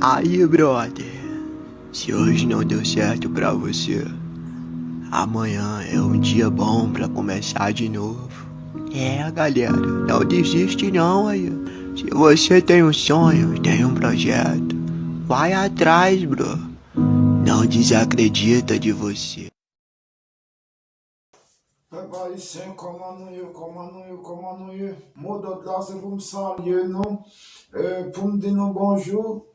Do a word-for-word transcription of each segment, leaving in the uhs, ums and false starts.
Aí, brother, se hoje não deu certo pra você, amanhã é um dia bom pra começar de novo. É, galera, não desiste não aí. Se você tem um sonho, tem um projeto, vai atrás, bro. Não desacredita de você. Pèp ayisyen, kòman nou ye, kòman nou ye, kòman nou ye? Modòd la se pou m salye nou, e, pou m di nou bonjou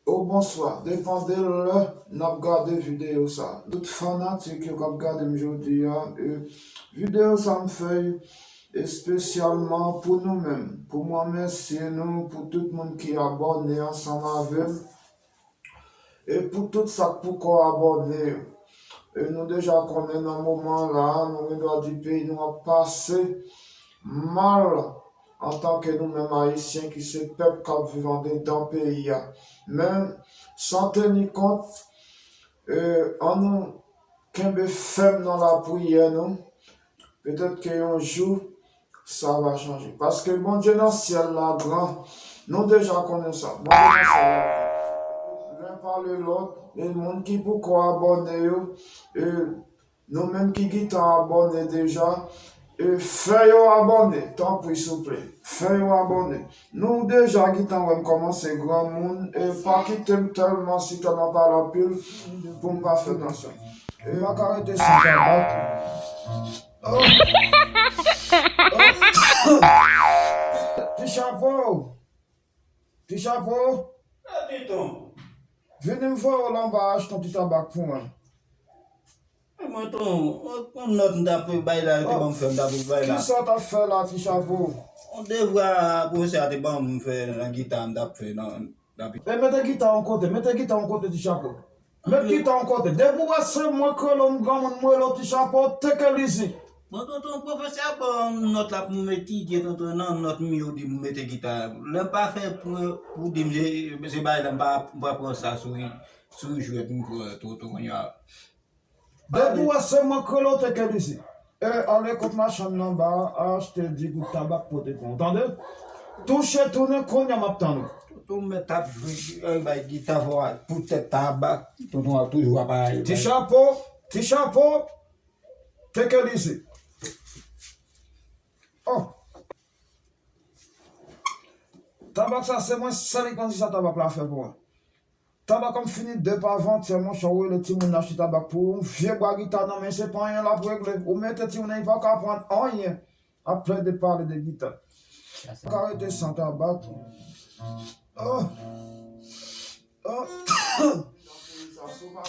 ou bonswa, depann de lè n ap gade videyo sa. Tout fanatik yo k ap gade m jodi a, e, videyo sa m fè espesyalman pou nou menm, pou m remèsye nou, pou tout moun ki abòne ansanm avè m. E pou tout sa k poko abòne yo, e nou deja konnen nan moman la, nou gen dwa di peyi nou ap pase mal antanke nou menm Ayisyen ki se pèp k ap viv andedan peyi a. Men, san teni kont, e, ann nou kenbe fèm nan lapriyè nou. Petèt ke yon jou, sa va chanje. Paske Bondye nan syèl la gran, nou deja konnen sa. Bondye nan syèl la gran. Len pa le lòt, e moun ki poko abòne yo, e nou menm ki gentan abòne deja, e fè yo abòne, tanpri, souple. Fè yo abòne. Nou deja gentan wè m kòmanse granmoun, e pa kite m tèlman, si tèlman pale anpil, pou m pa fè tansyon. E m pa ka rete san tabak. Oh. Oh. Ti chapo. Ti chapo. E, Piton. Vini m voye w la anba achte yon ti tabak pou mwen. E mwen, Ton, yon, yon nòt m t ap bay la, yo te ban m fè, m t ap bay la. Kisa w t ap fè la, ti chapo? Yon devwa pwofesè a te ban m fè nan gita, m t ap fè nan, nan... E mete gita yon kote, mete gita yon kote, ti chapo. Met gita yon kote. Depi w wè se mwen k rele w, m granmoun, m rele w ti chapo, take it easy. Bon, tonton, pwofesè a ban m nòt la pou m etidye, tonton, nan nòt m yo di m mete gita. Lè m pa fè pou, pou di m se, se bagay la, m pa, m pa pran sa sou, sou jwèt, m pran, tonton, kounye a. Depi w wè se mwen k rele w, take it easy. E, ale kot machann nan anba a, achte di goud tabak pote pou w, tande? Touche tounen, kounye a m ap tann ou. Tonton, mèt ap jwe, e, bay gita fò a, poutèt tabak, tonton ap toujou ap ale. Ti chapo, ti chapo, take it easy. Oh. Tabak sa, se mwen sèl ki konn kisa tabak la fè pou mwen. Tabak an fini depi avantyè, monchè, ou rele timoun nan achte tabak pou ou, yon vye bwa gita nan men, se pa anyen l ap regle. Ou mete timoun nan, li pa ka aprann anyen. Ap plede pale de gita. Ou ka rete san tabak. Oh. Oh. Sa, si w pa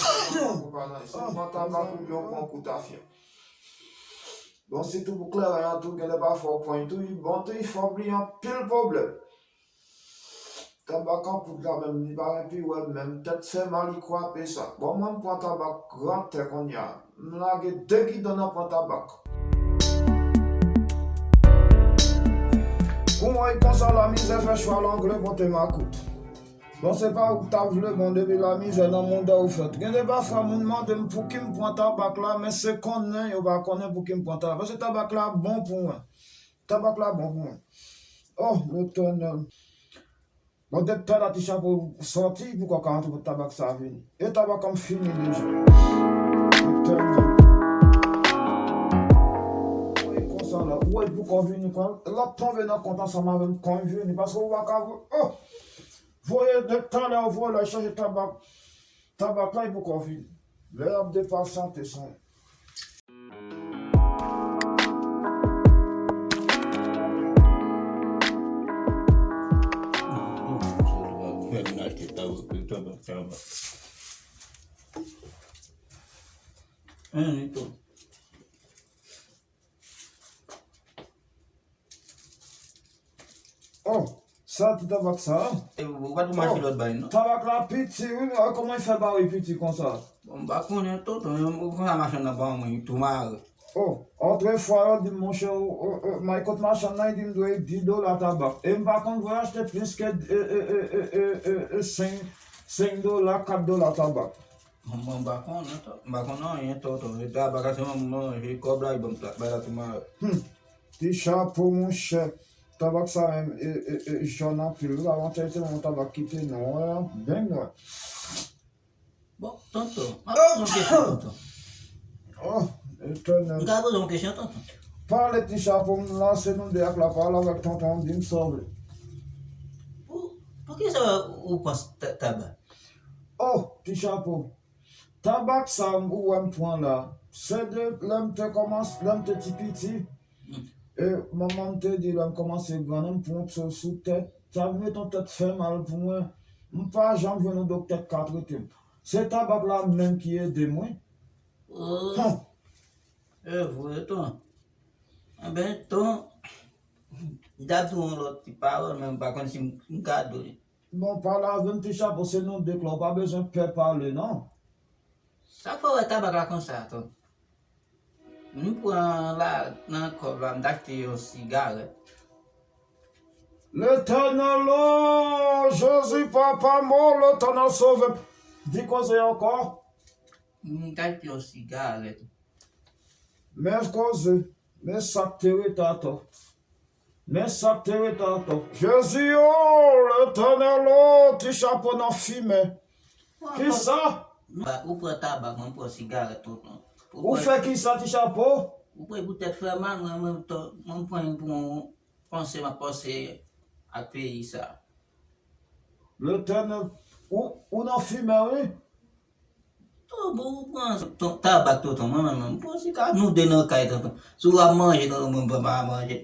pran tabak oubyen w pran kout tafya. Bon, sitou pou kleren an tou, genlè pafwa w pran li tou, li bon tou, li fè w bliye anpil pwoblèm. Tabak an poud la menm, li pa gen pi wè menm, tèt fè mal, li kwape sa. Bon, mwen m pran tabak grantè kounye a. M lage de gidon nan pran tabak. Pou mwen, konsa lamizè fè chwa l angle pote makout. Bon, se pa ou k ta vle, bon, depi lamizè nan mouda ou fèt. Gen de pafwa, moun mande m pouki m pran tabak la, men se konnen yo pa konnen pouki m pran tabak. Paske tabak la bon pou mwen. Tabak la bon pou mwen. Oh, Letènèl. Bon, depi talè ti chapo sòti, pou kò ka antre pou tabak sa vini. E tabak an fini deja. Letènèl. Ou wè konsa la, ou wè pou kò vini, kwa. L ap tonbe nan kont ansanm avè m, kò vini, paske ou pa ka, oh! Voye, depi talè ou voye la chache tabak. Tabak la, li poko vini. Lè y ap depasante san. Oh, sa ti tabak sa a? E, ou pa t mache lòt bay, non? Tabak la piti, wi, men kòman l fè ba wi piti konsa? Bon, m pa konnen, tonton, men ou konn sa machann nan pa mwen, tou mare. Oh, otrefwa, yo di m, monchè, ou, ou, ou, may kot machann nan, li di m dwe dis dola tabak. E m pa konn vre achte plis ke, e, e, senk, senk dola, kat dola tabak. Mwen, mwen pa konnen, to-, m pa konnen anyen, tonton. E tabak la, se mwen manje, kòb la, li ban m ta-, bay la tou mare. Hmm. Ti chapo, monchè. Tabak sa menm, e, e, e, jòn anpil wi. Avan tèl te yon tabak ki te nwè, byen nwè. Bon, tonton, m ap poze yon kesyon, tonton. Oh, Etènèl. M ka poze yon kesyon, tonton? Pale, Ti Chapo, m la, se nou de ak la, pale avèk tonton, di m sa w vle. Pou, poukisa ou pran ta-, tabak? Oh, Ti Chapo, tabak sa ou wè m pran la, se de lè m te kòmanse, lè m te ti piti. E manman m te di lè m kòmanse grann, m pran yon pso sou tèt, sa vin met yon tèt fè mal pou mwen. M pa janm jwenn yon doktè k ka trete m. Se tabak la menm ki ede m, wi. Oh. Hum. E vre, ton. Enben, ton, m t ap di w yon lòt ti pawòl, men m pa konn si m, m ka di w li. Bon, pale avè m, Ti Chapo, se nou de k la, ou pa bezwen pè pale, non. Sa k fè w wè tabak la konsa, ton? M pran la nan kòb la, m t achte yon sigarèt. Letènèl, o Jezi, papa m, o Letènèl, sove m. Di koze ankò. M t achte yon sigarèt. Men koze, men sa k te rete atò. Men sa k te rete atò. Jezi, o Letènèl, o Ti Chapo nan fimen. Kisa? Ou pran tabak, mwen pran sigarèt, tonton. Ou fè kisa, Ti Chapo? Ou pran pou tèt fè mal, mwen, mwen, mwen pran pou yon panse, m ap panse ak peyi sa. Letènèl, ou, ou nan fimen, wi. Ton, bon, ou pran ton, tabak, tonton, mwen menm, mwen, bon, se ka nou de nan kay, tonton. Si w ap manje, tonton, mwen, mwen pa manje.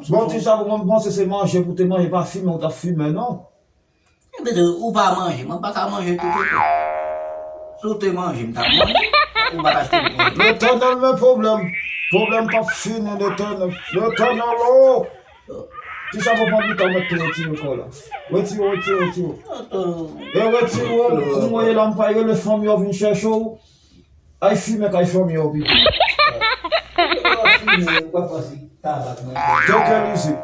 Bon, Ti Chapo, mwen panse se manje pou te manje, pa fimen ou t ap fimen, non. Enben, ou pa manje, mwen pa ka manje tou, tonton. Si w te manje, m t ap manje. Ou pa t achte pou manje. Letènèl, men pwoblèm. Pwoblèm p ap fini, Letènèl. Letènèl, o! Ti Chapo, pran biten, ou mèt tou retire kò la. Retire, retire, retire. E retire, ou mwen la, m pa rele fanmi yo vin chèche w. Ay fimen kay fanmi yo pito. Tranquilize.